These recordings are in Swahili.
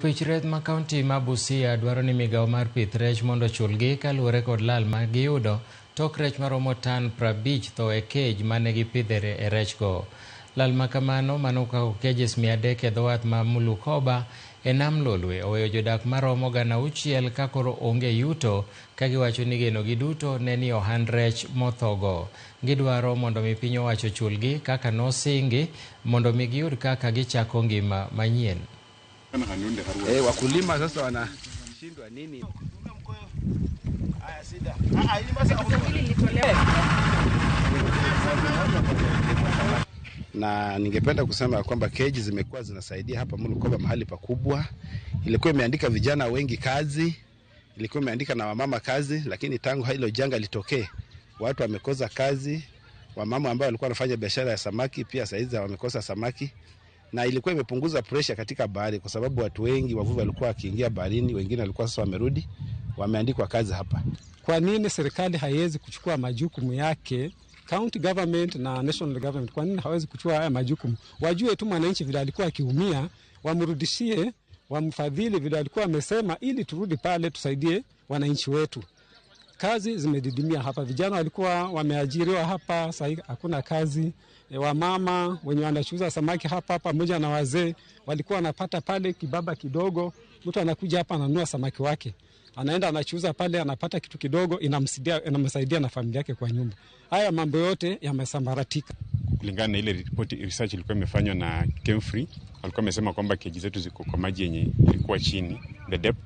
Jopich rech ma kaunti ma Busia dwaro ni migawo mar pith rech mondo ochulgi kaluwore kod lal ma giyudo tok rech maromo tan 50 tho e cage mane gipidhe e rechgo. Lal ma kamano mano okako cages 300 e dho wath ma Mulukoba e nam Lolwe oweyo jodak maromo 6,000 ka koro onge yuto ka giwacho ni genogi duto ne ni ohand rech mothogo. Gidwaro mondo mi piny owacho ochulgi kaka nosingi mondo mi giyud kaka gichako ngima manyien. Wakulima sasa wanashindwa nini? Na ningependa kusema ya kwamba keji zimekuwa zinasaidia hapa Mulukoba mahali pakubwa. Ilikuwa imeandika vijana wengi kazi, ilikuwa imeandika na wamama kazi, lakini tangu hilo janga litokee watu wamekosa kazi. Wamama ambao walikuwa wanafanya biashara ya samaki pia saizi wamekosa samaki, na ilikuwa imepunguza pressure katika bahari, kwa sababu watu wengi wavuvi walikuwa wakiingia baharini, wengine walikuwa sasa wamerudi, wameandikwa kazi hapa. Kwa nini serikali haiwezi kuchukua majukumu yake? County government na national government, kwa nini hawezi kuchukua haya majukumu? Wajue tu mwananchi vile alikuwa akiumia, wamrudishie, wamfadhili vile alikuwa amesema, ili turudi pale tusaidie wananchi wetu. Kazi zimedidimia hapa, vijana walikuwa wameajiriwa hapa, sasa hakuna kazi. Wamama wenye wanachuuza samaki hapa pamoja na wazee walikuwa wanapata pale kibaba kidogo. Mtu anakuja hapa ananunua samaki wake, anaenda anachuuza pale, anapata kitu kidogo, inamsaidia na familia yake kwa nyumba. Haya mambo yote yamesambaratika. Kulingana na ile report research ilikuwa imefanywa na Kemfrey, walikuwa wamesema kwamba keji zetu ziko kwa maji yenye ilikuwa chini, the depth,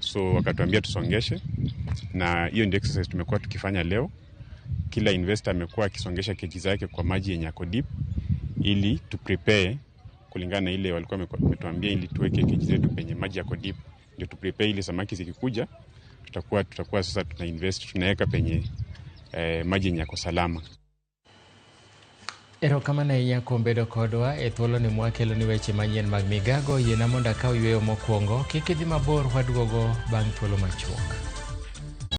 so wakatuambia tusongeshe, na hiyo ndio exercise tumekuwa tukifanya leo. Kila investor amekuwa akisongesha keji zake kwa maji yenye yako deep ili tu prepare kulingana na ile walikuwa wametuambia, ili tuweke keji zetu penye maji yako deep, ndio tu prepare ili samaki zikikuja tutakuwa sasa tuna invest, tunaweka penye maji yenye yako salama. Erokamano ahinya kuom bedo kodwa e thuoloni mwakelo ni weche manyien mag migago. Yiena mondo akaw yueyo mokwongo. Kik idhi mabor, waduogo bang' thuolo machuok.